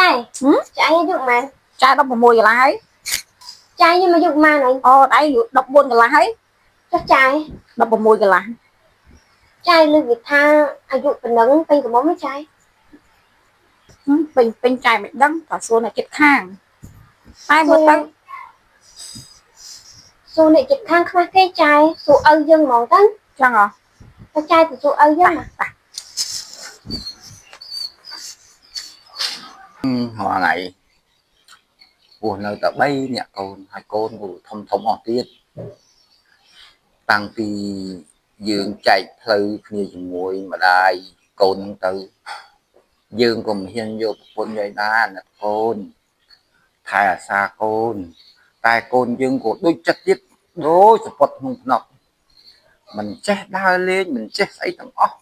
ចាយចាយអាយុប៉ុន្មាន ចា16កន្លះហើយ ចាយខ្ញុំអាយុប៉ុន្មានហើយ អូដៃ14កន្លះហើយ ចុះចាយ 16កន្លះ ចាយលើកវាថាអាយុប៉ុណ្ណឹងពេញកំមុំទេចាយ ពេញពេញចាយមិនដឹងតើសួរអ្នកចិត្តខាងតែមើលទៅ សួរអ្នកចិត្តខាងខ្វះគេចាយសួរឪយើងហ្មងទៅ ចឹងហ៎ តែចាយទៅសួរឪយើងមក តា រាល់ថ្ងៃពោះនៅតែ3អ្នកកូនហើយកូនក៏ធំធំអស់ទៀតតាំងពីយើងចែកផ្លូវគ្នាជាមួយម្ដាយកូនហ្នឹងទៅយើងក៏មិនហ៊ានយកប្រពន្ធយាយដែរអាណិតកូនថែអាសាកូន តែកូនយើងក៏ដូចចិត្តទៀតដូចសពតក្នុងភ្នក់មិនចេះដើរលេងមិនចេះស្អីទាំងអស់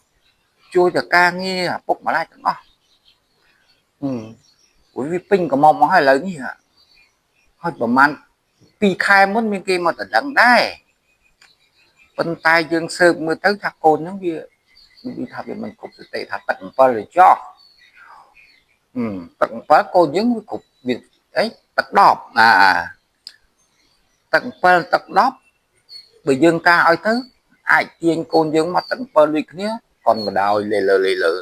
ជួយតែការងារឪពុកម្ដាយទាំងអស់ហឹម ព្រោះវាពេញកំមុំមកហើយឥឡូវនេះហ่ะហើយប្រហែល2ខែមុនមានគេមកតដឹងដែរប៉ុន្តែយើងស៊ើបមើលទៅថាកូនហ្នឹងវាវាថាវាមិនគ្រប់សតិថាទឹក7ឬចោះហឹមទឹក7កូនយើងវាគ្រប់វាអីទឹក10អាទឹក7ទឹក10បើយើងការឲ្យទៅអាចទាញកូនយើងមកទឹក7ដូចគ្នាគាត់មិនដោយលេលើលេលើ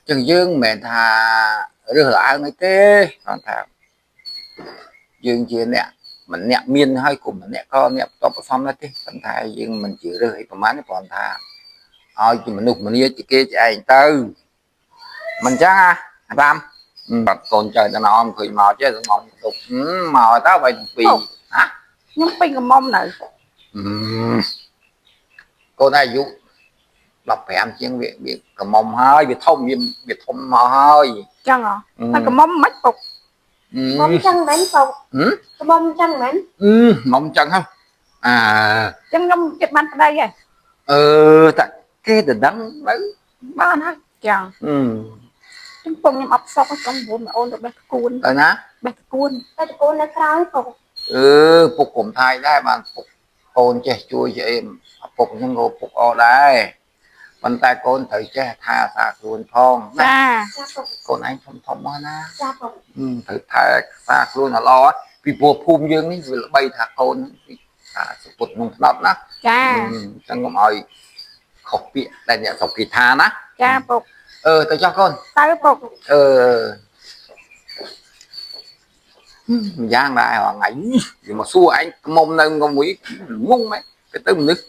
ចឹងយើងមិនមែនថា រើសល្អើងអីទេគាត់ថាយើងជាអ្នកម្នាក់មានហើយក៏ម្នាក់ក៏អ្នកបន្ទាប់បន្សំដែរទេប៉ុន្តែយើងមិនជារើសអីប្រហែលទេគ្រាន់ថាឲ្យជាមនុស្សម្នាជាគេជាឯងទៅមិនចឹងអាតាមបាត់កូនចៅទៅណោមឃើញមកចេះងំទុកមកតើ3ទាំង2ហ៎ ខ្ញុំពេញកំមុំនៅ កូនអាយុ15ជាងវាវាកំមុំហើយវាធំវាវាធំមកហើយ ចឹងហ៎តែកំមុំមិនពុក មុំចឹងមែនពុកមុំចឹងមែន អឺមុំចឹងហ៎អា ចឹងខ្ញុំចិត្តបានប្តីហើយ អឺតាគេទៅដឹងទៅបានហើយ ចឹង អឺ ចឹងពុកខ្ញុំអត់សុកកុំព្រោះអូនទៅបេះតគួន ទៅណា បេះតគួន តែតកូននៅក្រោយពុក អឺពុកកុំថៃដែរបានពុកកូនចេះជួយជាអីពុកហ្នឹងក៏ពុកអដែរប៉ុន្តែកូនត្រូវចេះថាសាខ្លួនផងណា ចា ចាពុក កូនឯងធំធំមកណា ចាពុក ត្រូវថែសាខ្លួនឲ្យល្អពីព្រោះភូមិយើងនេះវាល្បីថាកូនថាសពុតក្នុងផ្នត់ណា ចា អញ្ចឹងកុំឲ្យខុសពាក្យដែលអ្នកស្រុកគេថាណា ចាពុក អឺទៅចោះកូន ទៅពុក អឺម្យ៉ាងដែររាល់ថ្ងៃវាមកសួរឯងខ្មុំនៅងមួយងងមែនទៅទៅមនុស្ស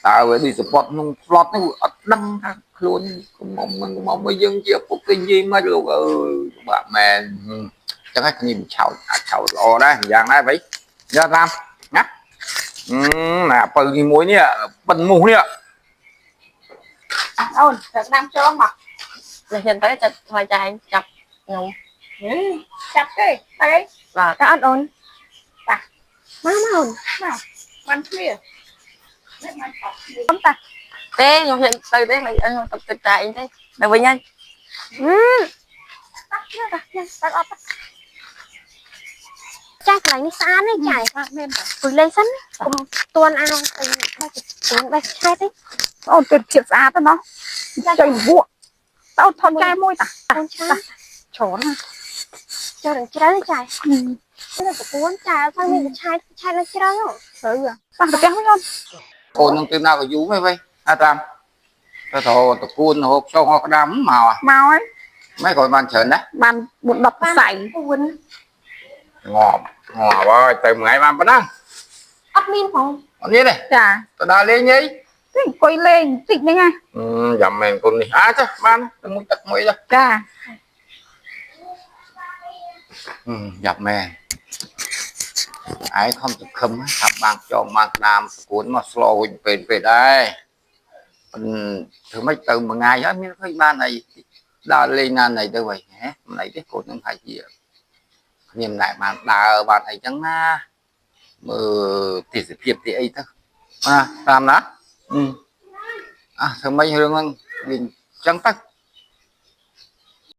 តើវាដូចសពតក្នុងផ្លត់នេះវាអត់ដឹងថាខ្លួនខ្មុំនឹងខ្មុំមកយើងជាពុកគេនិយាយមកលោកអើយបាក់មែនអញ្ចឹងហើយគ្នាវាឆោតអាចឆោតល្អដែរម្យ៉ាងដែរវិញយកតាមណាអឺណាបើនេះមួយនេះប៉ិនមូសនេះ អូនទៅដាំចងមក là hiện tại chặt thoại chạy chập ngủ ចាប់ទេទៅអី và តើអត់អូន តា មកមកអូន បានគ្នានេះបានតគ្នាតា thế nhưng hiện tại thế này anh tập tập chạy thế là với nhanh តាតាអត់ ចាយកន្លែងនេះស្អាតណាស់ចាយ បាទមែនតា ពុយលេងសិនកុំតួនអាទៅបេះតួនបេះឆែតទេ អូនទៀតភាពស្អាតទៅណោះចុយវក់តើថតចែមួយតា អូនឆា ច្រើនណា ចូលនឹងជ្រៅចាយនៅប្រពន្ធចាយអត់មានឆែតឆែតនៅជ្រៅហ៎ ទៅតាទៅផ្ទះវិញអូន កូននឹងទៅណាក៏យូរមែនវិញអាតាមទៅទៅតកួនហូបចុងហូបក្តាំមក មកហើយ មិនក៏បានច្រើនណាស់ បាន4 10សៃ ពួន ងាប់ងាប់ហើយទៅមួយថ្ងៃបានប៉ុណ្ណា អត់មានផង អត់នេះទេ ចា ទៅដល់លេងអី ទេអង្គុយលេងតិចហ្នឹងណា យ៉ាំមែនកូននេះអាចុះបានទៅមួយទឹកមួយចុះ ចា យ៉ាប់មែនឯងខំសង្ឃឹមថាបានចងបានក្តាមតកួនមកស្លោវិញពេលពេលដែរប៉ុន្តែធ្វើម៉េចទៅមួយថ្ងៃហើយមានឃើញបានអីដើរលេងណាណីទៅវិញហ៎មិនអីទេកូននឹងថាជាគ្នាមិនដែលបានដើរបានអីចឹងណាមើលទេសភាពទីអីទៅណាតាមណាអឺអះធ្វើម៉េចរឿងហ្នឹងវាចឹងទៅ